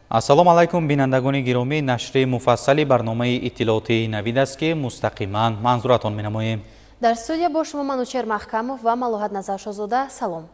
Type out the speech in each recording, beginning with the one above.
Ассалому алайкум, бинандагони гиромӣ. Нашри муфассали барномаи иттилоотии Навид аст, ки мустақиман манзуратон менамоем. Дар студия бо шумо Манучер Маҳкамов ва Малоҳат Назаршозода. Салом.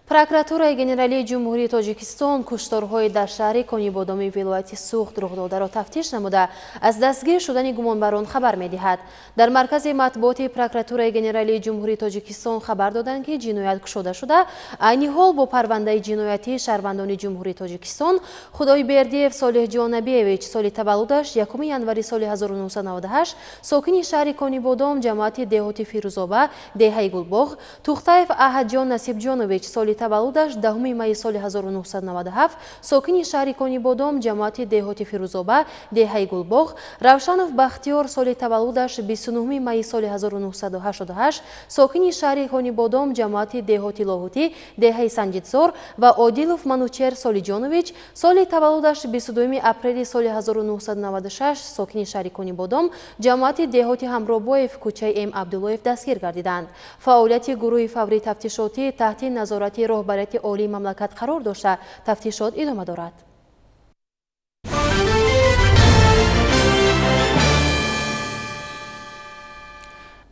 Прокуратураи Генералии Ҷумҳурии Тоҷикистон кушторҳои дар шаҳри Конибодоми вилояти Суғд рухдодаро тафтиш намуда, аз дастгир шудани гумонбарон хабар медиҳад. Дар маркази матбуоти Прокуратураи Генералии Ҷумҳурии Тоҷикистон хабар доданд, ки ҷиноят кушода шуда, айни ҳол бо парвандаи ҷиноятии шаҳрвандони Ҷумҳурии Тоҷикистон Худойбердиев Солеҳҷон Набиевич, соли таваллудаш 1 январи соли 1998, сокини шаҳри Конибодом, ҷамоати деҳоти Фирӯзоба, деҳаи Гулбоғ, Тухтаев Аҳадҷон Насибҷонович, соли таваллудаш 10 майи соли 1997, сокини шаҳри Конибодом, ҷамоати деҳоти Фирӯзоба, деҳаи Гулбоғ, Равшанов Бахтиёр, соли таваллудаш 29 майи соли 1988, сокини шаҳри Конибодом, ҷамоати деҳоти Лоҳутӣ, деҳаи Санҷидзор ва Одилов Манучер Солиҷонович, соли таваллудаш 22 апрели соли 1996, сокини шаҳри Конибодом, ҷамоати деҳоти Ҳамробоев, кӯчаи М. Абдуллоев дастгир гардиданд. Фаъолияти гурӯҳи фаврии тафтишотӣ таҳти назорати роҳбарияти олии мамлакат қарор дошта, тафтишот идома дорад.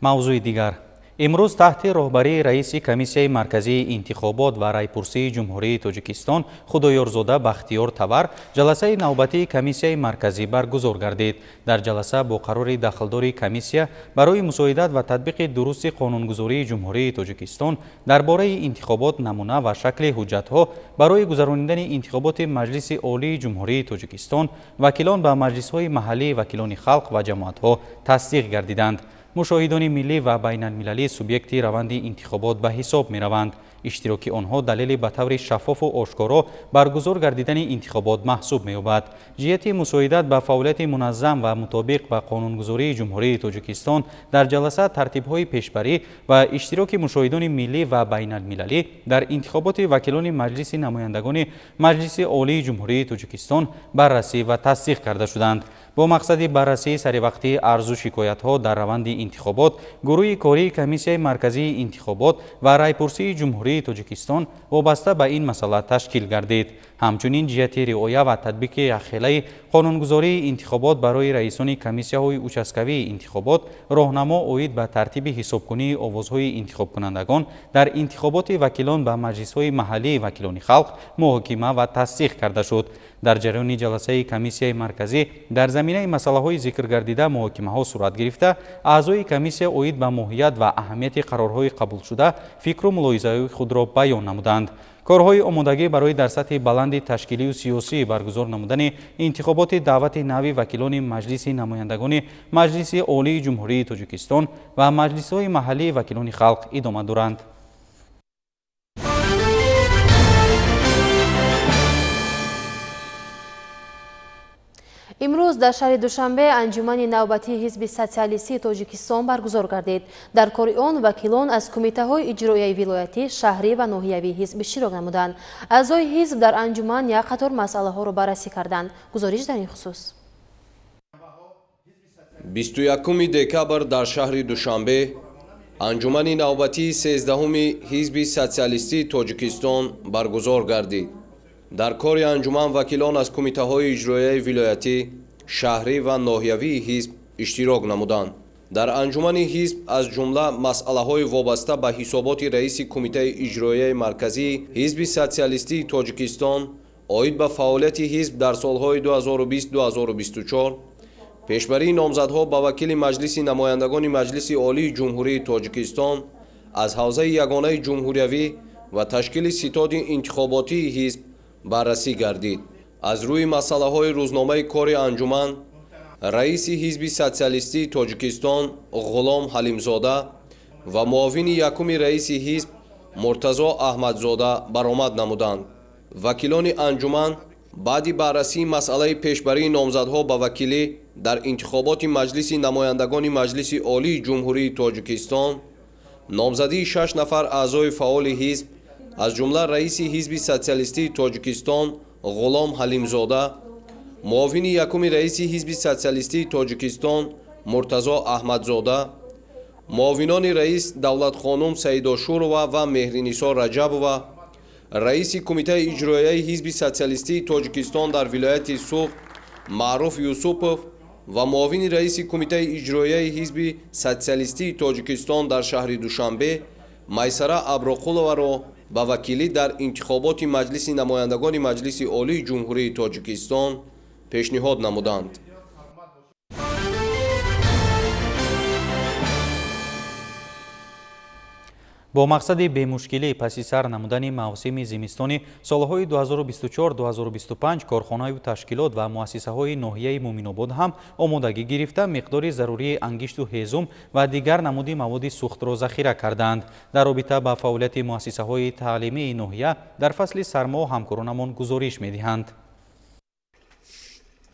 Мавзӯи дигар. Имрӯз таҳти роҳбарии раиси Комиссияи марказии интихобот ва райпурсии Ҷумҳурии Тоҷикистон Худоёрзода Бахтиёр Тавар ҷаласаи навбатии Комиссияи марказӣ баргузор гардид. Дар ҷаласа бо қарори дахлдори комиссия барои мусоидат ва татбиқи дурусти қонунгузории Ҷумҳурии Тоҷикистон дар бораи интихобот, намуна ва шакли ҳуҷҷатҳо барои гузаронидани интихоботи Маҷлиси Олии Ҷумҳурии Тоҷикистон, вакилон ба маҷлисҳои маҳаллии вакилони халқ ва ҷамоатҳо тасдиқ гардиданд. Мушоҳидони миллӣ ва байналмилалӣ субъекти раванди интихобот ба ҳисоб мераванд. Иштироки онҳо далели ба таври шаффофу ошкоро баргузор гардидани интихобот маҳсуб меёбад. Ҷиҳати мусоидат ба фаъолияти муназзам ва мутобиқ ба қонунгузории Ҷумҳурии Тоҷикистон дар ҷаласа тартибҳои пешбарӣ ва иштироки мушоҳидони миллӣ ва байналмилалӣ дар интихоботи вакилони Маҷлиси намояндагони Маҷлиси Олии Ҷумҳурии Тоҷикистон баррасӣ ва тасдиқ карда шуданд. Бо мақсади баррасии саривақтии арзу шикоятҳо дар раванди интихобот, гурӯҳи кории Комиссияи марказии интихобот ва райпурсии Ҷумҳурии Тоҷикистон вобаста ба ин масъала ташкил гардид. Ҳамчунин ҷиҳати риоя ва татбиқи якхелаи қонунгузории интихобот барои раисони комиссияҳои участкавии интихобот роҳнамо оид ба тартиби ҳисобкунии овозҳои интихобкунандагон дар интихоботи вакилон ба маҷлисҳои маҳаллии вакилони халқ муҳокима ва тасдиқ карда шуд. Дар ҷараёни ҷаласаи Комиссияи марказӣ дар заминаи масъалаҳои зикргардида муҳокимаҳо сурат гирифта, аъзои комиссия оид ба моҳият ва аҳамияти қарорҳои қабулшуда фикру мулоҳизаҳои худро баён намуданд. Корҳои омодагӣ барои дар сатҳи баланди ташкилию сиёсӣ баргузор намудани интихоботи даъвати нави вакилони Маҷлиси намояндагони Маҷлиси Олии Ҷумҳурии Тоҷикистон ва маҷлисҳои маҳаллии вакилони халқ идома доранд. Имрӯз дар шаҳри Душанбе анҷумани навбатии Ҳизби Социалистии Тоҷикистон баргузор гардид. Дар кори он вакилон аз кумитаҳои иҷроияи вилоятӣ, шаҳрӣ ва ноҳиявии ҳизб иштирок намуданд. Аъзои ҳизб дар анҷуман як қатор масъалаҳоро баррасӣ карданд. Гузориш дар ин хусус. 21 декабр дар шаҳри Душанбе анҷумани навбатии 13-уми Ҳизби Социалистии Тоҷикистон баргузор гардид. Дар кори анҷуман вакилон аз кумитаҳои иҷроияи вилоятӣ, шаҳрӣ ва ноҳиявии ҳизб иштирок намуданд. Дар анҷумани ҳизб аз ҷумла масъалаҳои вобаста ба ҳисоботи раиси Кумитаи иҷроияи марказии Ҳизби Социалистии Тоҷикистон оид ба фаъолияти ҳизб дар солҳои 2020-2024, пешбарии номзадҳо ба вакили Маҷлиси намояндагони Маҷлиси Олии Ҷумҳурии Тоҷикистон аз ҳавзаи ягонаи ҷумҳуриявӣ ва ташкили ситоди интихоботии ҳизб баррасӣ гардид. Аз рӯи масъалаҳои рӯзномаи кори анҷуман раиси Ҳизби Социалистии Тоҷикистон Ғулом Ҳалимзода ва муовини якуми раиси ҳизб Муртазо Аҳмадзода баромад намуданд. Вакилони анҷуман баъди баррасии масъалаи пешбарии номзадҳо ба вакилӣ дар интихоботи Маҷлиси намояндагони Маҷлиси Олии Ҷумҳурии Тоҷикистон номзадии 6 нафар аъзои фаъоли ҳизб аз ҷумла раиси Ҳизби Социалистии Тоҷикистон Ғулом Ҳалимзода, муовини якуми раиси Ҳизби Социалистии Тоҷикистон Муртазо Аҳмадзода, муовинони раис Давлатхонум Саидошурова ва Меҳринисо Раҷабова, Раиси Кумитаи иҷроияи Ҳизби социалистии Тоҷикистон дар вилояти Суғд Маъруф Юсупов ва муовини раиси Кумитаи иҷроияи Ҳизби социалистии Тоҷикистон дар шаҳри Душанбе Майсара Аброқуловаро ба вакилӣ дар интихоботи Маҷлиси намояндагони Маҷлиси Олии Ҷумҳурии Тоҷикистон пешниҳод намуданд. Бо мақсади бемушкилӣ паси сар намудани мавсими зимистони солҳои 2024-2025 корхонаю ташкилот ва муассисаҳои ноҳияи Муъминобод ҳам омодагӣ гирифта, миқдори зарурии ангишту ҳезум ва дигар намуди маводи сӯхтро захира кардаанд. Дар робита ба фаъолияти муассисаҳои таълимии ноҳия дар фасли сармо ҳамкоронамон гузориш медиҳанд.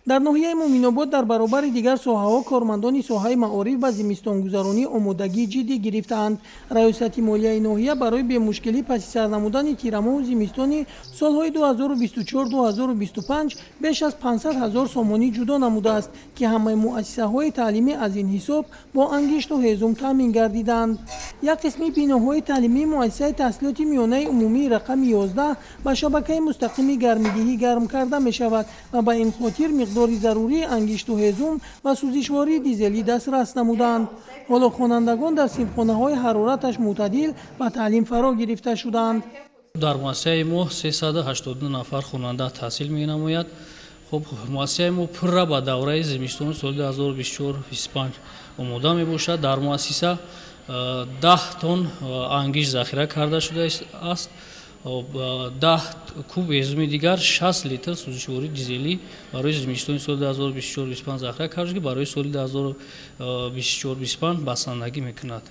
Дар ноҳияи Муъминобод дар баробари дигар соҳаҳо кормандони соҳаи маориф ба зимистонгузаронӣ омодагии ҷиддӣ гирифтаанд. Раёсати молияи ноҳия барои бемушкилӣ паси сар намудани тирамоҳу зимистони солҳои 2024-2025 беш аз 500 ҳазор сомонӣ ҷудо намудааст, ки ҳамаи муассисаҳои таълимӣ аз ин ҳисоб бо ангишту ҳезум таъмин гардиданд. Як қисми биноҳои таълимии муассисаи таҳсилоти миёнаи умумии рақами 11 ба шабакаи мустақими гармидиҳӣ гарм карда мешавад ва ба ин хотир миқдори зарурии ангишту ҳезум ва сӯзишвории дизелӣ дастрас намуданд. Ҳоло хонандагон дар синфхонаҳои ҳарораташ мӯътадил ба таълим фаро гирифта шуданд. Дар муассисаи мо 382 нафар хонанда таҳсил менамояд. Хуб, муассисаи мо пурра ба давраи зимистони соли 2024-25 омода мебошад. Дар муассиса 10 тонн ангишт захира карда шудааст, 10 куб ҳезуми дигар, 60 литр сӯзишвории дизелӣ барои зимистони соли 2024-25 захира карда шуд, ки барои соли 2024-25 басандагӣ мекунад.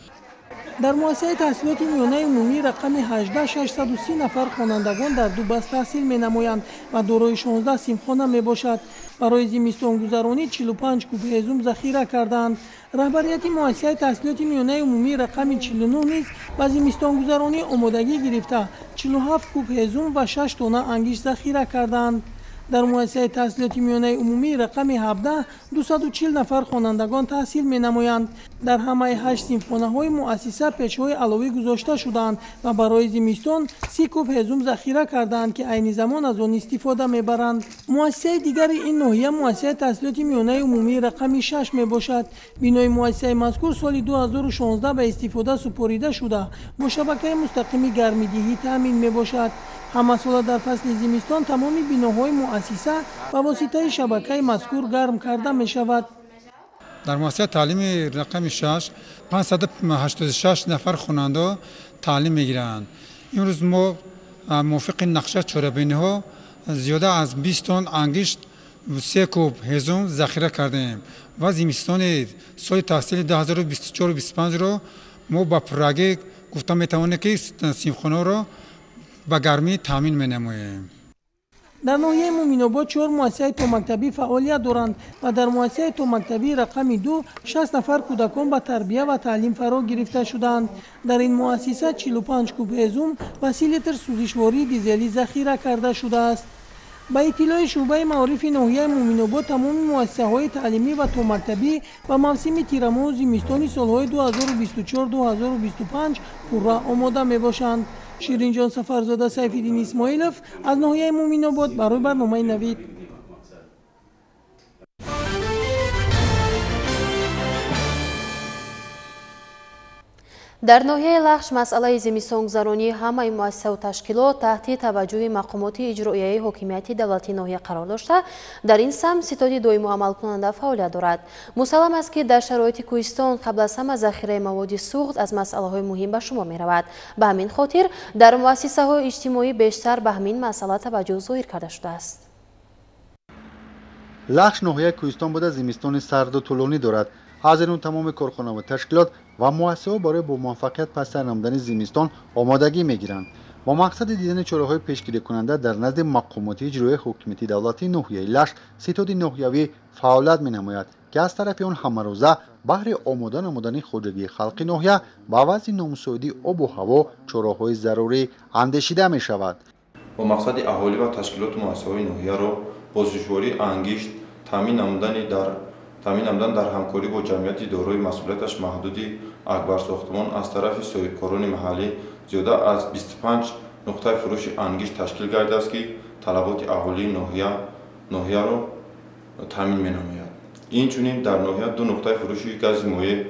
Дар муассисаи таҳсилоти миёнаи умумии рақами 18 630 нафар хонандагон дар ду баст таҳсил менамоянд ва дорои 16 синфхона мебошад. Барои зимистонгузаронӣ 45 куб ҳезум захира кардаанд. Раҳбарияти муассисаи таҳсилоти миёнаи умумии рақами 49 низ ба зимистонгузаронӣ омодагӣ гирифта, 47 куб ҳезум ва 6 тонна ангишт захира кардаанд. Дар муассисаи таҳсилоти миёнаи умумии рақами 17 240 нафар хонандагон таҳсил менамоянд. Дар ҳамаи 8 синфхонаҳои муассиса печҳои аловӣ гузошта шудаанд ва барои зимистон 30 куб ҳезум захира кардаанд, ки айни замон аз он истифода мебаранд. Муассисаи дигари ин ноҳия муассисаи таҳсилоти миёнаи умумии рақами 6 мебошад. Бинои муассисаи мазкур соли 2016 ба истифода супорида шуда, бо шабакаи мустақими гармидиҳӣ таъмин мебошад. Ҳамасола дар фасли зимистон тамоми биноҳои муассиса ба воситаи шабакаи мазкур гарм карда мешавад. Дар муассисаи таълими рақами 6 586 нафар хонанда таълим мегиранд. Имрӯз мо мувофиқи нақша чорабиниҳо зиёда аз 20 тонн ангишт, 3 куб ҳезум захира кардаем ва зимистони соли таҳсили 2024-25-ро мо ба пуррагӣ гуфта метавонем, ки синфхонаро ба гармӣ таъмин менамоем. Дар ноҳияи Муъминобод 4 муассисаи томактабӣ фаъолият доранд ва дар муассисаи томактабии рақами 2 60 нафар кӯдакон ба тарбия ва таълим фаро гирифта шудаанд. Дар ин муассиса 45 куб ҳезум ва 30 литр сӯзишвории дизелӣ захира карда шудааст. Ба иттилои шӯъбаи маорифи ноҳияи Муъминобод тамоми муассисаҳои таълимӣ ва томактабӣ ба мавсими тирамоҳу зимистони солҳои 2024-2025 пурра омода мебошанд. Ширинҷон Сафарзода, Сайфиддин Исмоилов аз ноҳияи Муъминобод барои барномаи Навид. Дар ноҳияи Лахш масъалаи зимистонгузаронии ҳамаи муассисаву ташкилот таҳти таваҷҷӯҳи мақомоти иҷроияи ҳокимияти давлатии ноҳия қарор дошта, дар ин самт ситоди доиму амалкунанда фаъолият дорад. Мусаллам аст, ки дар шароити кӯҳистон қабл аз ҳама захираи маводи сӯхт аз масъалаҳои муҳим ба шумор меравад. Ба ҳамин хотир дар муассисаҳои иҷтимоӣ бештар ба ҳамин масъала таваҷҷӯҳ зоҳир карда шудааст. Лахш ноҳияи кӯҳистон буда, зимистони сарду тӯлонӣ дорад. Ҳозирун тамоми корхона ва ташкилот ва муассисаҳо барои бо муваффақият пас сар намудани зимистон омодагӣ мегиранд. Бо мақсади дидани чораҳои пешгирикунанда дар назди мақомоти иҷроияи ҳокимияти давлатии ноҳияи Лахш ситоди ноҳиявӣ фаъолият менамояд, ки аз тарафи он ҳамарӯза баҳри омода намудани хоҷагии халқи ноҳия ба вазъи номусоиди обу ҳаво чораҳои зарурӣ андешида мешавад. Бо мақсади аҳолӣ ва ташкилоту муассисаҳои ноҳияро бо сӯзишвории ангишт таъмин намудан дар ҳамкорӣ бо ҷамъияти дорои масъулияташ маҳдуди Акбарсохтмон аз тарафи соҳибкорони маҳаллӣ зиёда аз 25 нуқтаи фурӯши ангишт ташкил гардидааст, ки талаботи аҳолии ноҳияро таъмин менамояд. Инчунин дар ноҳия 2 нуқтаи фурӯши гази моеъ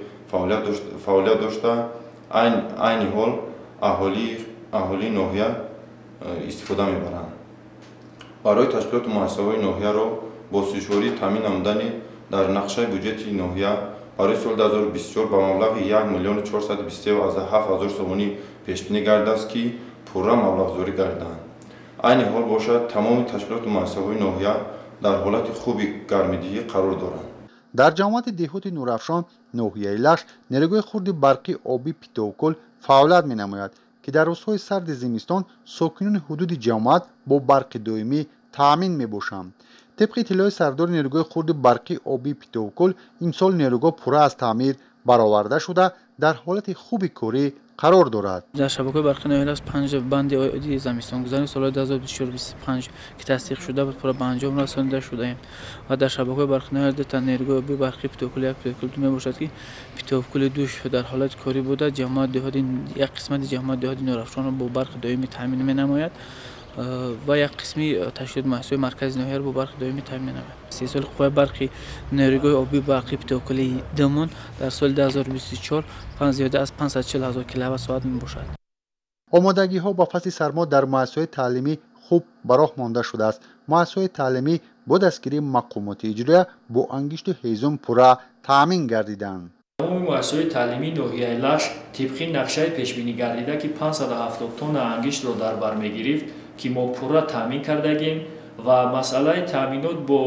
фаъолият дошта, айни ҳол аҳолии ноҳия истифода мебаранд. Барои ташкилоту муассисаҳои ноҳияро бо сӯзишворӣ таъмин намудани дар нақшаи буҷети ноҳия барои соли 2024 ба маблағи 1 423 7 сомонӣ пешбинӣ гардидааст, ки пурра маблағгузорӣ гардиданд. Айни ҳол бошад, тамоми ташкилоту муассисаҳои ноҳия дар ҳолати хуби гармидиҳӣ қарор доранд. Дар ҷамоати деҳоти Нурафшон ноҳияи Лахш нерӯгоҳи хурди барқи обии Питовкӯл фаъолият менамояд, ки дар рӯзҳои сарди зимистон сокинони ҳудуди ҷамоат бо барқи доимӣ таъмин мебошанд. Тибқи иттилои сардори нерӯгоҳи хурди барқи обии Питовкӯл, имсол нерӯгоҳ пурра аз таъмир бароварда шуда, дар ҳолати хуби корӣ қарор дорад. Дар шабакаи барқи ноҳияи Лахш 5 банди оиди замистонгузаронӣ солҳои 2024-25 ки тасдиқ шуда буд, пурра ба анҷом расонида шудаем ва дар шабакаи барқи ноҳияи 2 та нерӯгоҳи обии барқи Питовкӯл 1, Питовкӯл 2 мебошад, ки Питовкӯли 2 дар ҳолати корӣ буда, як қисмати ҷамоати деҳоти Нурафшонро бо барқи доимӣ таъмин менамояд ва як қисми ташкилоти муассисаҳои маркази ноҳияро бо барқи доимӣ таъмин менамояд. Истеҳсоли қувваи барқи нерӯгоҳи обии барқи Питовкӯли 2 дар соли 2024 зиёда аз 540 ҳазор киловатт соат мебошад. Омодагиҳо ба фасли сармо дар муассисаҳои таълимӣ хуб ба роҳ монда шудааст. Муассисаҳои таълимӣ бо дастгирии мақомоти иҷроия бо ангишту ҳезум пурра таъмин гардиданд. Тамоми муассисаҳои таълимии ноҳияи Лахш тибқи нақшаи пешбинӣ гардида, ки 570 тонна ангиштро дар бар мегирифт, ки мо пурра таъмин кардагем ва масъалаи таъминот бо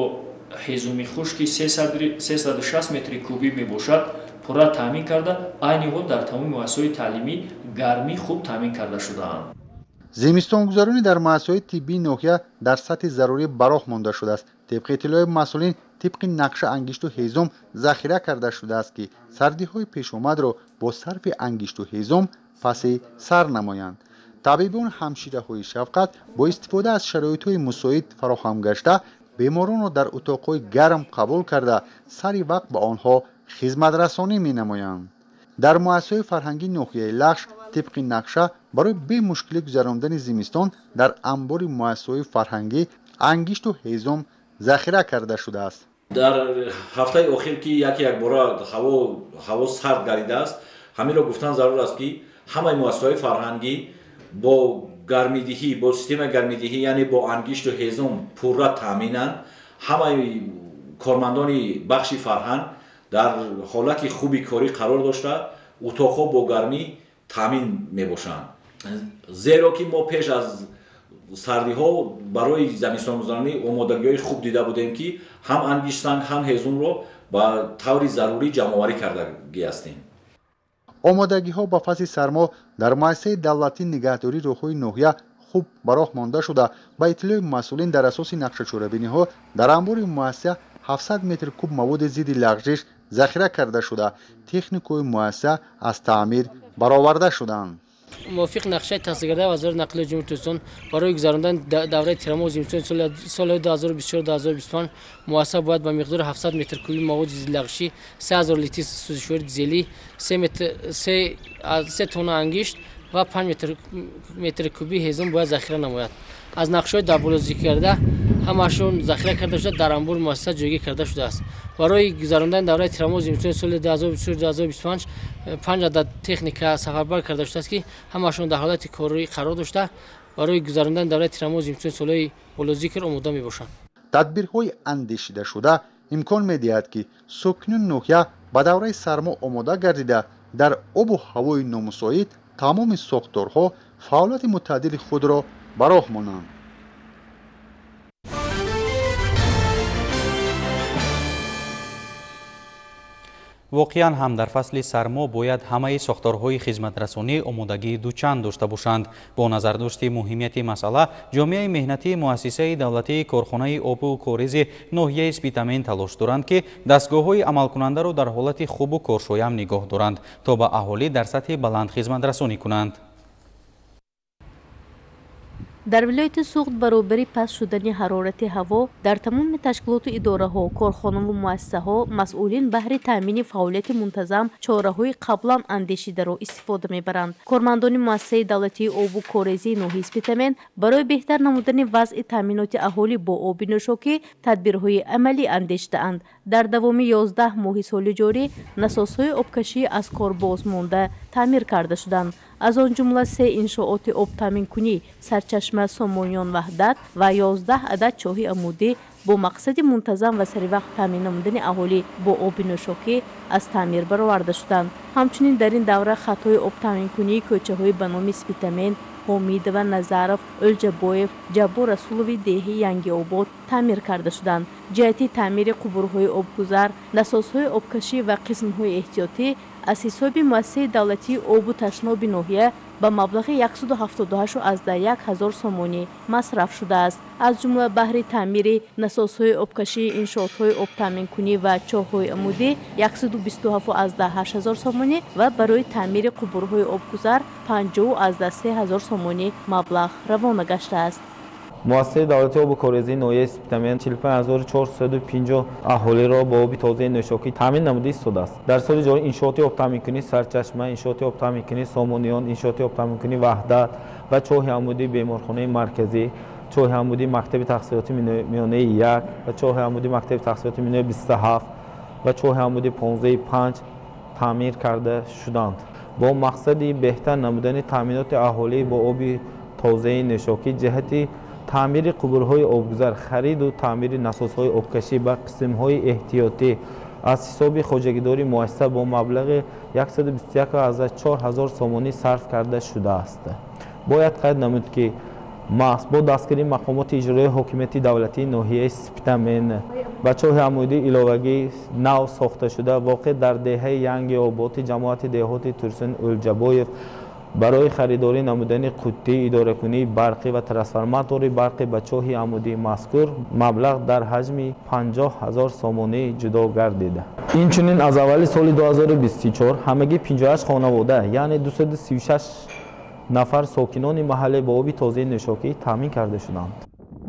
ҳезуми хушки 360 метри кубӣ мебошад, пурра таъмин карда, айни ҳол дар тамоми муассисаҳои таълимӣ гармӣ хуб таъмин карда шудаанд. Зимистонгузаронӣ дар муассисаҳои тиббии ноҳия дар сатҳи зарурӣ ба роҳ монда шудааст. Тибқи иттилои масъулин, тибқи нақша ангишту ҳезум захира карда шудааст, ки сардиҳои пешомадро бо сарфи ангишту ҳезум паси сар намоянд. Табибон ҳамшираҳои шафқат бо истифода аз шароитҳои мусоид фароҳам гашта, беморонро дар утоқҳои гарм қабул карда, сари вақт ба онҳо хизматрасонӣ менамоянд. Дар муассисаҳои фарҳангии ноҳияи Лахш тибқи нақша барои бемушкилӣ гузарондани зимистон дар анбори муассисаҳои фарҳангӣ ангишту ҳезум захира карда шудааст. Дар ҳафтаи охир, ки яке якбора ҳаво сард гардидааст, ҳаминро гуфтан зарур аст, ки ҳамаи муассисаҳои фарҳангӣ бо гармидиҳӣ, бо системаи гармидиҳӣ, яъне бо ангишту ҳезум пурра таъминанд. Ҳамаи кормандони бахши фарҳанг дар ҳолати хуби корӣ қарор дошта, утоқҳо бо гармӣ таъмин мебошанд. Зеро ки мо пеш аз сардиҳо барои замистонгузаронӣ омодагиҳои хуб дида будем, ки ҳам ангиштсанг, ҳам ҳезумро ба таври зарурӣ ҷамъоварӣ кардагӣ ҳастем. Омодагиҳо ба фасли сармо дар муассисаи давлатии нигаҳдории роҳҳои ноҳия хуб ба роҳ монда шуда, ба иттилои масъулин дар асоси нақшачорабиниҳо дар анбори муассиса 700 метр куб маводи зидди лағжиш захира карда шуда, техникаҳои муассиса аз таъмир бароварда шуданд. Мувофиқ нақшаи тасдиқкардаи Вазорати нақлиёти Ҷумҳурии Тоҷикистон барои гузарондани давраи тирамоҳу зимистони солҳои 2024-2025 муассиса бояд ба миқдори 700 метр куби маводи зиддилағжишӣ, 3000 литр сӯзишвории дизелӣ, 3 тонна ангишт ва 5 метри куби ҳезум бояд захира намояд. Аз нақшаҳои дар боло зикркарда ҳамаашон захира карда шуда, дар анбори муассиса ҷойгир карда шудааст. Барои гузарондани давраи тирамоҳу зимистони соли 2024-2025 5 адад техника сафарбар карда шудааст, ки ҳамаашон дар ҳолати корӣ қарор дошта, барои гузарондани давраи тирамоҳу зимистони солҳои болозикр омода мебошанд. Тадбирҳои андешидашуда имкон медиҳад, ки сокинони ноҳия ба давраи сармо омода гардида, дар обу ҳавои номусоид тамоми сохторҳо фаъолияти мутаъаддили худро ба роҳ монанд. Воқеан ҳам дар фасли сармо бояд ҳамаи сохторҳои хизматрасонӣ омодагии дучанд дошта бошанд. Бо назардошти муҳимияти масъала, ҷомеаи меҳнатии муассисаи давлатии корхонаи обу коризи ноҳияи Спитамен талош доранд, ки дастгоҳҳои амалкунандаро дар ҳолати хубу коршоям нигоҳ доранд, то ба аҳолӣ дар сатҳи баланд хизматрасонӣ кунанд. Дар вилояти Суғд баробари паст шудани ҳарорати ҳаво дар тамоми ташкилоту идораҳо, корхонаву муассисаҳо масъулин баҳри таъмини фаъолияти мунтазам чораҳои қаблан андешидаро истифода мебаранд. Кормандони муассисаи давлатии обу корезии ноҳияи Спитамен барои беҳтар намудани вазъи таъминоти аҳолӣ бо оби нӯшокӣ тадбирҳои амалӣ андешидаанд. Дар давоми 11 моҳи соли ҷорӣ насосҳои обкашӣ аз кор боз монда таъмир карда шуданд. Аз он ҷумла 3 иншооти обтаъминкунӣ Сарчашма, Сомониён, Ваҳдат ва 11 адад чоҳи амудӣ бо мақсади мунтазам ва саривақт таъмин намудани аҳолӣ бо оби нӯшокӣ аз таъмир бароварда шуданд. Ҳамчунин дар ин давра хатҳои обтаъминкунии кӯчаҳои ба номи Спитамен, Ҳомидова, Назаров, Ӯлҷабоев, Ҷаббор Расулови деҳи Янгиобод таъмир карда шуданд. Ҷиҳати таъмири қубурҳои обгузар, насосҳои обкашӣ ва қисмҳои эҳтиётӣ аз ҳисоби муассисаи давлатии обу ташноби ноҳия ба маблағи 178,1 ҳазор сомонӣ масраф шудааст. Аз ҷумла баҳри таъмири насосҳои обкашии иншоотҳои обтаъминкунӣ ва чоҳҳои амудӣ 127,8 ҳазор сомонӣ ва барои таъмири қубурҳои обгузар 50,3 ҳазор сомонӣ маблағ равона гаштааст. Муассисаи давлатии обу корезии ноҳияи Спитамен 45450 аҳолиро бо оби тозаи нӯшокӣ таъмин намуда истодааст. Дар соли ҷорӣ иншооти обтаъминкунӣ Сарчашма, иншооти обтаъминкунӣ Сомониён, иншооти обтаъминкунӣ Ваҳдат ва чоҳи амудии беморхонаи марказӣ, чоҳи амудии мактаби таҳсилоти миёнаи 1 ва чоҳи амудии мактаби таҳсилоти миёнаи 27 ва чоҳи амудии 15-5 таъмир карда шуданд. Бо мақсади беҳтар намудани таъминоти аҳолӣ бо оби тозаи нӯшокӣ ҷиҳати таъмири қубурҳои обгузар, хариду таъмири насосҳои обкашӣ ба қисмҳои эҳтиётӣ аз ҳисоби хоҷагидории муассиса бо маблағи 121,4 ҳазор сомонӣ сарф карда шудааст. Бояд қайд намуд, ки маҳз бо дастгирии мақомоти иҷроии ҳокимияти давлатии ноҳияи Спитамен ба чоҳи амудии иловагӣ нав сохташуда воқеъ дар деҳаи Янгиоботи ҷамоати деҳоти Турсун Ӯлҷабоев барои харидорӣ намудани қуттии идоракунии барқӣ ва трансформатори барқӣ ба чоҳи амудии мазкур маблағ дар ҳаҷми 50 ҳазор сомонӣ ҷудо гардида. Инчунин аз аввали соли 2024 ҳамагӣ 58 хонавода, яъне 236 нафар сокинони маҳаллӣ бо оби тозаи нӯшокӣ таъмин карда шуданд.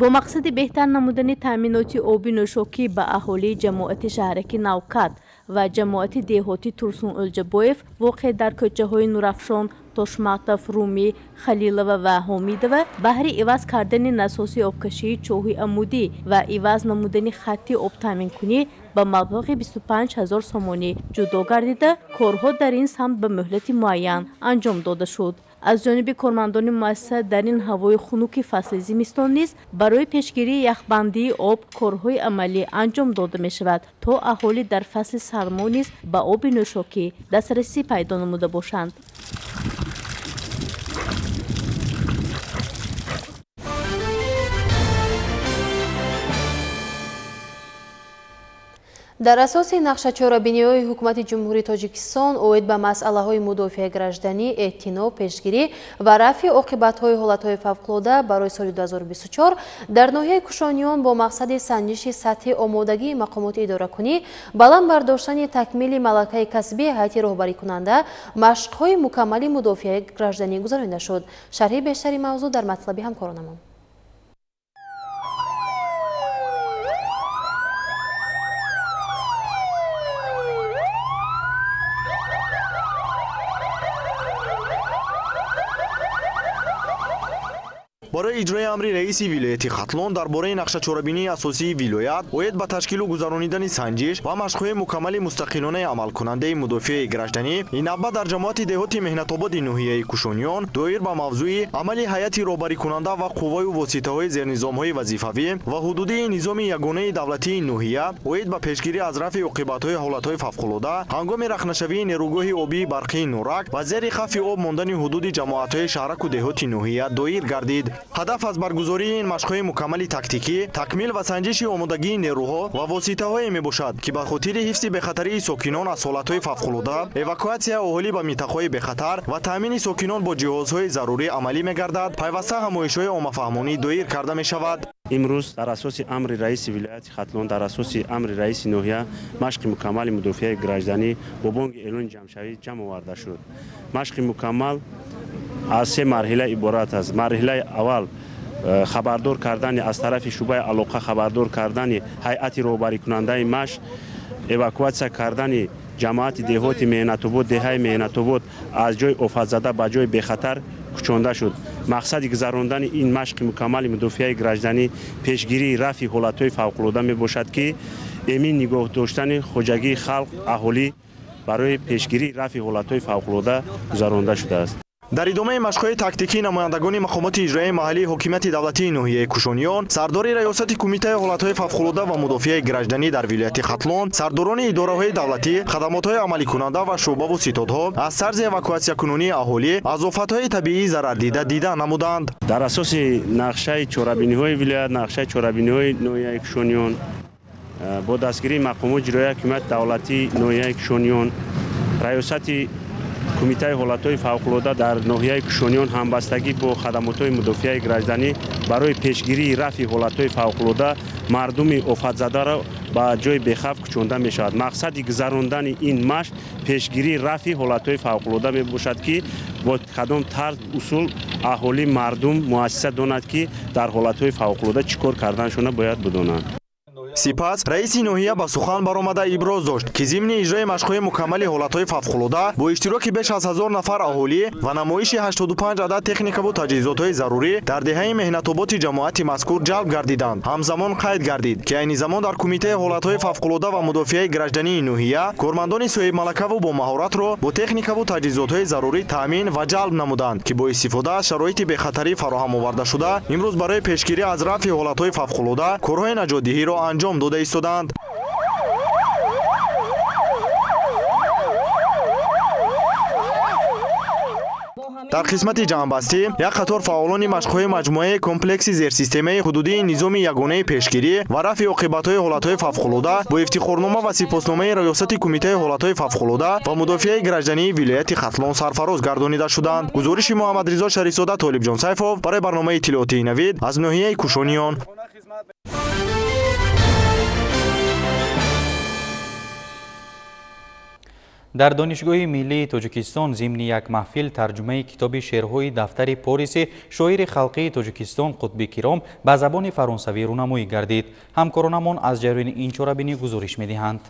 Бо мақсади беҳтар намудани таъминоти оби нӯшокӣ ба аҳолии ҷамоати шаҳраки Навкат ва ҷамоати деҳоти Турсун Ӯлҷабоев воқеъ дар кӯчаҳои Нурафшон, Тошматов, Румӣ, Халилова ва Ҳомидова баҳри иваз кардани насоси обкашии чоҳи амудӣ ва иваз намудани хатти обтаъминкунӣ ба маблағи 25 ҳазор сомонӣ ҷудо гардида, корҳо дар ин самт ба муҳлати муайян анҷом дода шуд. Аз ҷониби кормандони муассиса дар ин ҳавои хунуки фасли зимистон низ барои пешгирии яхбандии об корҳои амалӣ анҷом дода мешавад, то аҳолӣ дар фасли сармо низ ба оби нӯшокӣ дастрасӣ пайдо намуда бошанд. Дар асоси нақшачорабиниҳои ҳукумати Ҷумҳурии Тоҷикистон оид ба масъалаҳои мудофиаи гражданӣ, эътино, пешгирӣ ва рафъи оқибатҳои ҳолатҳои фавқулода барои соли 2024 дар ноҳияи Кушониён бо мақсади санҷиши сатҳи омодагии мақомоти идоракунӣ, баланд бардоштани такмили малакаи касбии ҳайати роҳбарикунанда машқҳои мукаммали мудофиаи гражданӣ гузаронида шуд. Шарҳи бештари мавзӯъ дар матлаби ҳамкоронамон. Барои иҷрои амри раиси вилояти Хатлон дар бораи нақшачорабинии асосии вилоят оид ба ташкилу гузаронидани санҷиш ва машқҳои мукаммали мустақилонаи амалкунандаи мудофиаи гражданӣ ин навбат дар ҷамоати деҳоти Меҳнатободи ноҳияи Кушониён доир ба мавзӯи амали ҳайати роҳбарикунанда ва қувваю воситаҳои зернизомҳои вазифавӣ ва ҳудудии низоми ягонаи давлатии ноҳия оид ба пешгирӣ аз рафъи оқибатҳои ҳолатҳои фавқулода ҳангоми рахнашавии нерӯгоҳи обии барқии Нурак ва зери хавфи об мондани ҳудуди ҷамоатҳои шаҳраку деҳоти ноҳия доир гардид. Ҳадаф аз баргузории ин машқҳои мукаммали тактикӣ такмил ва санҷиши омодагии нерӯҳо ва воситаҳое мебошад, ки ба хотири ҳифзи бехатарии сокинон аз ҳолатҳои фавқулода, эвакуатсияи аҳолӣ ба минтақаҳои бехатар ва таъмини сокинон бо ҷиҳозҳои зарурӣ амалӣ мегардад, пайваста ҳамоишҳои оммафаҳмонӣ доир карда мешавад. Имрӯз дар асоси амри раиси вилояти Хатлон, дар асоси амри раиси ноҳия машқи мукаммали мудофиаи гражданӣ бо бонги эълони ҷамъшавӣ ҷамъ оварда шуд. Машқи мукаммал аз се марҳила иборат аст. Марҳилаи аввал Хабардор кардани аз тарафи шӯъбаи алоқа, хабардор кардани ҳайати роҳбарикунандаи машқ, эвакуатсия кардани ҷамоати деҳоти Меҳнатобод, деҳаи Меҳнатобод аз ҷои офатзада ба ҷои бехатар кӯчонда шуд. Мақсади гузарондани ин машқи мукаммали мудофиаи гражданӣ пешгирии рафъи ҳолатҳои фавқулода мебошад, ки эмин нигоҳ доштани хоҷагии халқ, аҳолӣ барои пешгирии рафъи ҳолатҳои фавқулода гузаронда шудааст. Дар идомаи машқҳои тактикӣ намояндагони мақомоти иҷроияи маҳаллии ҳокимияти давлатии ноҳияи Кушониён, сардори раёсати кумитаи ҳолатҳои фавқулода ва мудофиаи гражданӣ дар вилояти Хатлон, сардорони идораҳои давлатӣ, хадамотҳои амаликунанда ва шӯъбаву ситодҳо аз тарзи эвакуатсиякунонии аҳолӣ аз офатҳои табиии зарардида дида намуданд. Дар асоси нақшаи чорабиниҳои вилоят, нақшаи чорабиниҳои ноҳияи Кушониён бо дастгирии мақомоти иҷроияи ҳокимияти давлатии ноҳияи Кушониён, раёсати кумитаи ҳолатҳои фавқулода дар ноҳияи Кушониён ҳамбастагӣ бо хадамотҳои мудофиаи гражданӣ барои пешгирии рафъи ҳолатҳои фавқулода мардуми офатзадаро ба ҷои бехавф кӯчонда мешавад. Мақсади гузарондани ин машқ пешгирии рафъи ҳолатҳои фавқулода мебошад, ки бо кадом тарз, усул аҳолӣ, мардум, муассиса донад, ки дар ҳолатҳои фавқулода чӣ кор карданашонро бояд бидонанд. Сипас раиси ноҳия ба сухан баромада иброз дошт, ки зимни иҷрои машқҳои мукаммали ҳолатҳои фавқулода бо иштироки беш аз 1000 нафар аҳолӣ ва намоиши 85 адад техникаву таҷҳизотҳои зарурӣ дар деҳаи Меҳнатоботи ҷамоати мазкур ҷалб гардиданд. Ҳамзамон қайд гардид, ки айни замон дар кумитаи ҳолатҳои фавқулода ва мудофиаи граждании ноҳия кормандони соҳибмалакаву бо маҳоратро бо техникаву таҷҳизотҳои зарурӣ таъмин ва ҷалб намуданд, ки бо истифода аз шароити бехатарӣ фароҳам овардашуда имрӯз барои пешгирӣ аз рафъи ҳолатҳои фавқулода корҳои наҷотдиҳиро анҷом дода истодаанд. Дар қисмати ҷамъбастӣ як қатор фаъолони машқҳои маҷмӯаи комплекси зерсистемаи ҳудудии низоми ягонаи пешгирӣ ва рафъи оқибатҳои ҳолатҳои фавқулода бо ифтихорнома ва сипосномаи раёсати кумитаи ҳолатҳои фавқулода ва мудофиаи граждании вилояти Хатлон сарфароз гардонида шуданд. Гузориши Муҳаммадризо Шарифзода, Толибҷон Сайфов барои барномаи иттилоотии Навид аз ноҳияи Кушониён. Дар Донишгоҳи миллии Тоҷикистон зимни як маҳфил тарҷумаи китоби шеърҳои дафтари Пориси шоири халқии Тоҷикистон Қутби Киром ба забони фаронсавӣ рӯнамоӣ гардид. Ҳамкоронамон аз ҷараёни ин чорабинӣ гузориш медиҳанд.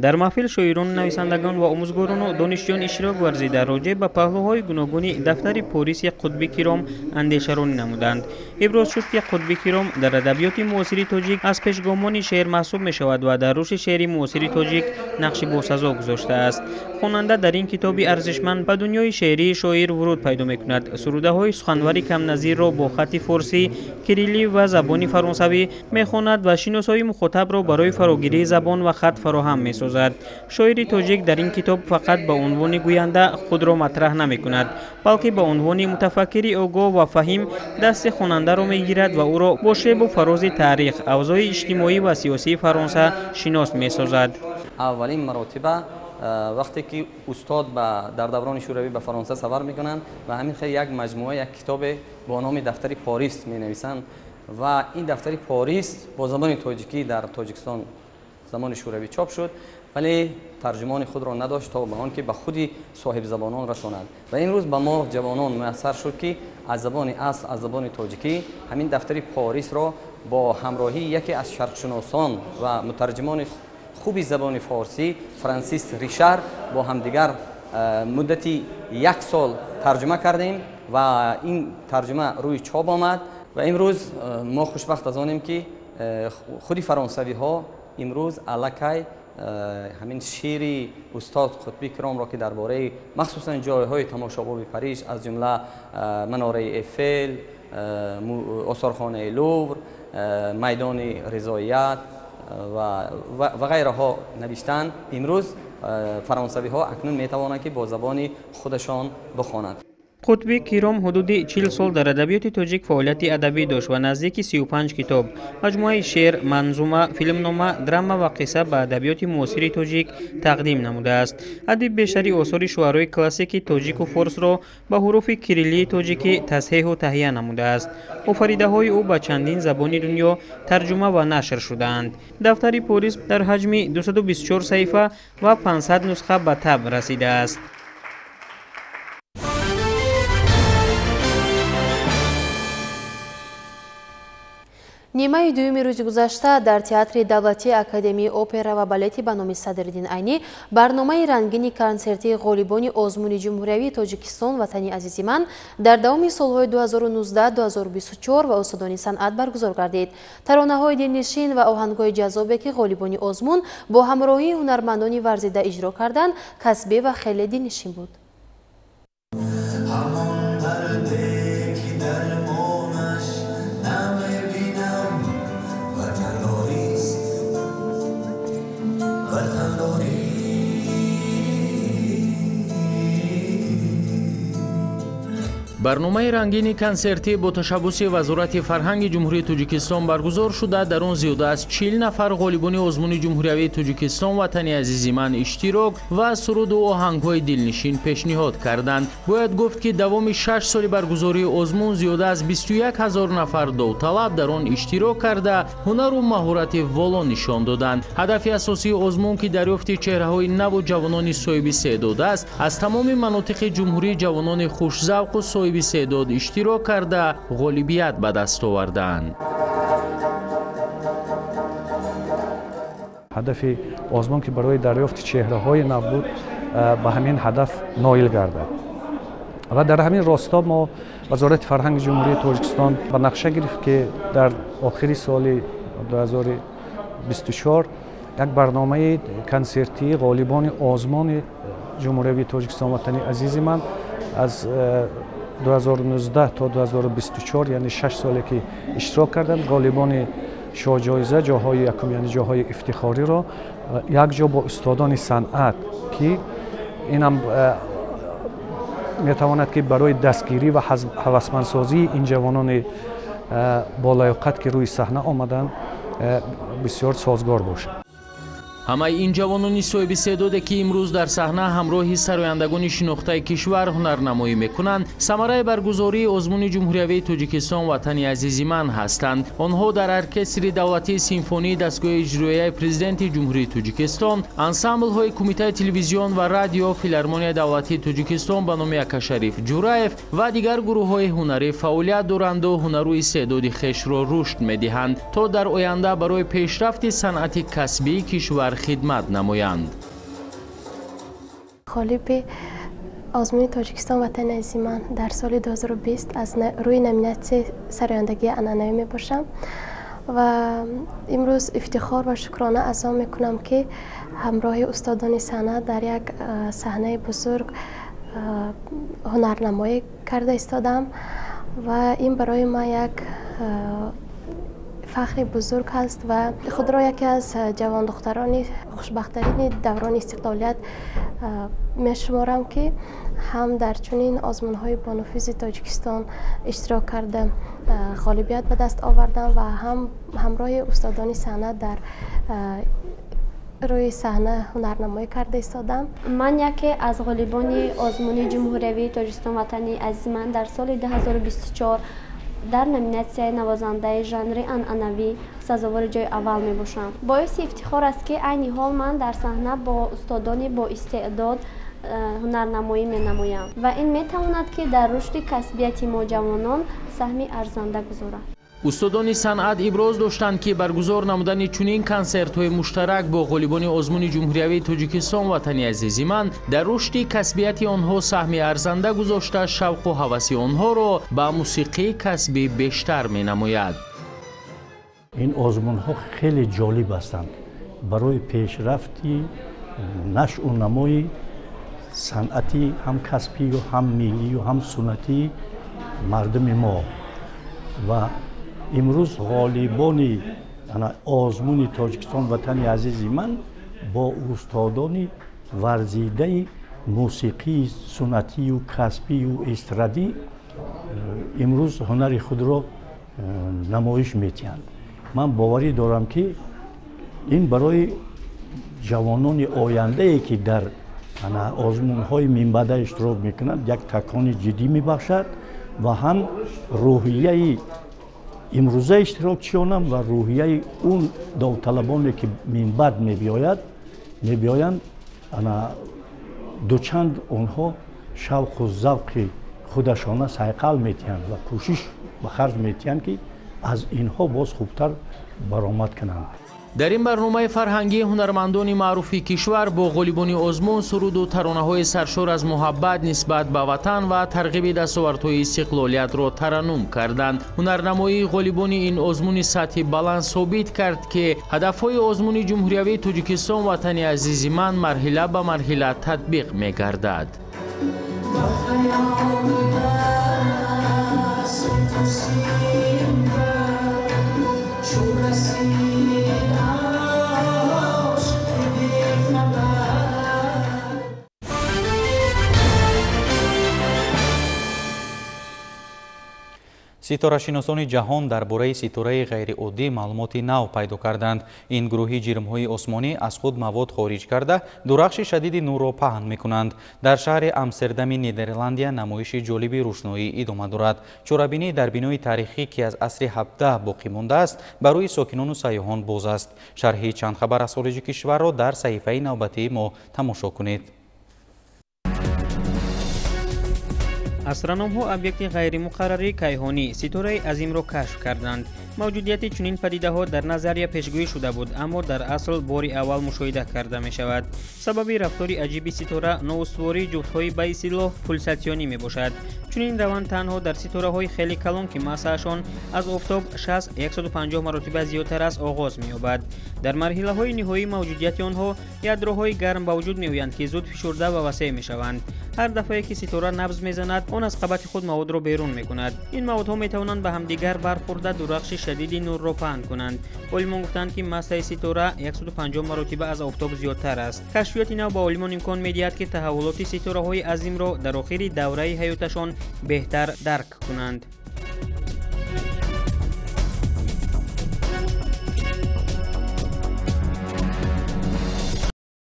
Дар маҳфил шоирон, нависандагон ва омӯзгорону донишҷӯён иштирок варзида роҷеъ ба паҳлӯҳои гуногуни дафтари Пориси Қутби Киром андешаронӣ намуданд. Иброз шуд, ки Қутби Киром дар адабиёти муосири тоҷик аз пешгомони шеър маҳсуб мешавад ва дар рушди шеъри муосири тоҷик нақши босазо гузоштааст. Хонанда дар ин китоби арзишманд ба дунёи шеърии шоир вуруд пайдо мекунад. Сурудаҳои суханвари камназирро бо хатти форсӣ, кириллӣ ва забони фаронсавӣ мехонад ва шиносоии мухотабро барои фарогирии забон ва хат фароҳам месозад. Шоири тоҷик дар ин китоб фақат ба унвони гӯянда худро матраҳ намекунад, балки ба унвони мутафаккири огоҳ ва фаҳим дасти хонандаро мегирад ва ӯро бо шебу фарози таърих, авзои иҷтимоӣ ва сиёсии Фаронса шинос месозад. Аввалин маротиба вақте ки устод дар даврони шӯравӣ ба Фаронса сафар мекунанд ва ҳамин хел як маҷмӯа, як китобе бо номи дафтари Порис менависанд ва ин дафтари Порис бо забони тоҷикӣ дар Тоҷикистон замони шӯравӣ чоп шуд, вале тарҷумони худро надошт то ба он ки ба худи соҳибзабонон расонад. Ва имрӯз ба мо ҷавонон муяссар шуд, ки аз забони асл, аз забони тоҷикӣ ҳамин дафтари Порисро бо ҳамроҳии яке аз шарқшиносон ва мутарҷимони хуби забони форсӣ Франсис Ришар бо ҳамдигар муддати як сол тарҷума кардем ва ин тарҷума рӯи чоп омад. Ва имрӯз мо хушбахт аз онем, ки худи фаронсавиҳо имрӯз аллакай ҳамин шеъри устод Қутби Киромро, ки дар бораи махсусан ҷойҳои тамошобоби Париж, аз ҷумла манораи Эфел, осорхонаи Лувр, майдони Ризоят ва ғайраҳо навиштанд, имрӯз фаронсавиҳо акнун метавонанд, ки бо забони худашон бихонанд. Қутби Киром ҳудуди 40 сол дар адабиёти тоҷик фаъолияти адабӣ дошт ва наздики 35 китоб, маҷмӯаи шеър, манзума, филмнома, драма ва қисса ба адабиёти муосири тоҷик тақдим намудааст. Адиб бештари осори шуарои классики тоҷику форсро ба ҳуруфи кириллии тоҷикӣ тасҳеҳу таҳия намудааст. Офаридаҳои ӯ ба чандин забони дунё тарҷума ва нашр шудаанд. Дафтари Порис дар ҳаҷми 224 саҳифа ва 500 нусха ба таб расидааст. Нимаи дуюми рӯзи гузашта дар Театри давлатии Академияи опера ва балети ба номи Садриддин Айнӣ барномаи рангини консертии ғолибони озмуни Ҷумҳуриявии Тоҷикистон «Ватани азизи ман» дар давоми солҳои 2019-2024 ва устодони санъат баргузор гардид. Таронаҳои дилнишин ва оҳангҳои ҷаззобе, ки ғолибони озмун бо ҳамроҳии ҳунармандони варзида иҷро карданд, касбӣ ва хеле дилнишин буд. Барномаи рангини консертӣ бо ташаббуси Вазорати фарҳанги Ҷумҳурии Тоҷикистон баргузор шуда, дар он зиёда аз 40 нафар ғолибони озмуни Ҷумҳуриявии Тоҷикистон «Ватани азизи ман» иштирок ва суруду оҳангҳои дилнишин пешниҳод карданд. Бояд гуфт, ки давоми 6 соли баргузории озмун зиёда аз 21 ҳазор нафар довталаб дар он иштирок карда, ҳунару маҳорати воло нишон доданд. Ҳадафи асосии озмун, ки дарёфти чеҳраҳои наву ҷавонони соҳиби истеъдод аст, аз тамоми манотиқи ҷумҳурӣ ҷавонони хушзавқу соҳиби истеъдод иштирок карда, ғолибият ба даст оварданд. Ҳадафи озмун, ки барои дарёфти чеҳраҳои нав буд, ба ҳамин ҳадаф ноил гардад ва дар ҳамин росто мо Вазорати фарҳанги Ҷумҳурии Тоҷикистон ба нақша гирифт, ки дар охири соли 2024 як барномаи консертии ғолибони озмуни Ҷумҳуриявии Тоҷикистон «Ватани азизи ман» аз 2019 то 2024, яъне 6 соле ки иштирок карданд, ғолибони шоҳҷоиза, ҷоҳои якум, яъне ҷоҳои ифтихориро якҷо бо устодони санъат, ки инам метавонад ки барои дастгирӣ ва ҳавасмандсозии ин ҷавонони болаёқат, ки рӯи саҳна омаданд, бисёр созгор бошад. Ҳамаи ин ҷавонони соҳиби истеъдоде, ки имрӯз дар саҳна ҳамроҳи сарояндагони шинохтаи кишвар ҳунарнамоӣ мекунанд, самараи баргузории озмуни Ҷумҳуриявии Тоҷикистон «Ватани азизи ман» ҳастанд. Онҳо дар оркестри давлатии симфонии дастгоҳи иҷроияи Президенти Ҷумҳурии Тоҷикистон, ансамблҳои Кумитаи телевизион ва радио, Филармонияи давлатии Тоҷикистон ба номи Акашариф Ҷураев ва дигар гурӯҳҳои ҳунарӣ фаъолият доранду ҳунару истеъдоди хешро рушд медиҳанд, то дар оянда барои пешрафти санъати касбии кишвар хидмат намоянд. Ғолиби озмуни Тоҷикистон «Ватани азизи ман» дар соли 2020 аз рӯи номинатсияи сарояндагии анъанавӣ мебошам ва имрӯз ифтихор ва шукрона аз он мекунам, ки ҳамроҳи устодони санъат дар як саҳнаи бузург ҳунарнамоӣ карда истодам ва ин барои ман як фахри бузург ҳаст ва худро яке аз ҷавондухтарони хушбахттарини даврони истиқлолият мешуморам, ки ҳам дар чунин озмунҳои бонуфузи Тоҷикистон иштирок карда, ғолибият ба даст овардам ва ҳам ҳамроҳи устодони санъат дар рӯи саҳна ҳунарнамоӣ карда истодам. Ман яке аз ғолибони озмуни Ҷумҳуриявии Тоҷикистон «Ватани азизи ман» дар соли 2024 дар номинатсияи навозандаи жанри анъанавӣ сазовори ҷои аввал мебошам. Боиси ифтихор аст, ки айни ҳол ман дар саҳна бо устодони боистеъдод ҳунарнамоӣ менамоям ва ин метавонад, ки дар рушди касбияти мо ҷавонон саҳми арзанда гузорад. Устодони санъат иброз доштанд, ки баргузор намудани чунин консертҳои муштарак бо ғолибони озмуни Ҷумҳуриявии Тоҷикистон «Ватани азизи ман» дар рушди касбияти онҳо саҳми арзанда гузошта, шавқу ҳаваси онҳоро ба мусиқии касбӣ бештар менамояд. Ин озмунҳо хеле ҷолиб ҳастанд барои пешрафти нашъу намои санъати ҳам касбию ҳам миллию ҳам суннатии мардуми мо ва имрӯз ғолибони озмуни Тоҷикистон «Ватани азизи ман» бо устодони варзидаи мусиқии суннатию касбию эстрадӣ имрӯз ҳунари худро намоиш медиҳанд. Ман боварӣ дорам, ки ин барои ҷавонони ояндае, ки дар озмунҳои минбаъда иштирок мекунанд, як такони ҷиддӣ мебахшад ва ҳам рӯҳияи имрӯза иштирокчиёнам ва рӯҳияи он довталабоне, ки минбаъд мебиёянд, дучанд онҳо шавқу завқи худашона сайқал медиҳанд ва кӯшиш ба харҷ медиҳанд, ки аз инҳо боз хубтар баромад кунанд. Дар ин барномаи фарҳангӣ ҳунармандони маъруфи кишвар бо ғолибони озмун суруду таронаҳои саршор аз муҳаббат нисбат ба ватан ва тарғиби дастовардҳои истиқлолиятро тараннум карданд. Ҳунарнамоии ғолибони ин озмуни сатҳи баланд собит кард, ки ҳадафҳои озмуни ҷумҳуриявии Тоҷикистон Ватани азизи ман марҳила ба марҳила татбиқ мегардад. Ситорашиносони ҷаҳон дар бораи ситораи ғайриоддӣ маълумоти нав пайдо карданд. Ин гурӯҳи ҷирмҳои осмонӣ аз худ мавод хориҷ карда, дурахши шадиди нурро паҳн мекунанд. Дар шаҳри Амстердами Нидерландия намоиши ҷолиби рӯшноӣ идома дорад. Чорабинӣ дар бинои таърихӣ, ки аз асри 17 боқӣ мондааст, барои сокинону сайёҳон боз аст. Шарҳи чанд хабар аз хориҷи кишварро дар саҳифаи навбатии мо тамошо кунед. Астрономҳо объекти ғайримуқаррарии кайҳонӣ ситораи азимро кашф карданд. Мавҷудияти чунин падидаҳо дар назария пешгӯӣ шуда буд, аммо дар асл бори аввал мушоҳида карда мешавад. Сабаби рафтори аҷиби ситора ноустувории ҷуфтҳои ба истилоҳ пулсатсионӣ мебошад. Чунин раванд танҳо дар ситораҳои хеле калон, ки массаашон аз офтоб 6-150 маротиба зиёдтар аст, оғоз меёбад. Дар марҳилаҳои ниҳоии мавҷудияти онҳо ядроҳои гарм ба вуҷуд меоянд, ки зуд фишурда ва васеъ мешаванд. Ҳар дафъае ки ситора набз мезанад, он аз қабати худ маводро берун мекунад. Ин маводҳо метавонанд ба ҳамдигар бархӯрда дурахши шадиди нурро паҳн кунанд. Олимон гуфтанд, ки массаи ситора 150 маротиба аз офтоб зиёдтар аст. Кашфиёти нав ба олимон имкон медиҳад, ки таҳаввулоти ситораҳои азимро дар охири давраи ҳаёташон беҳтар дарк кунанд.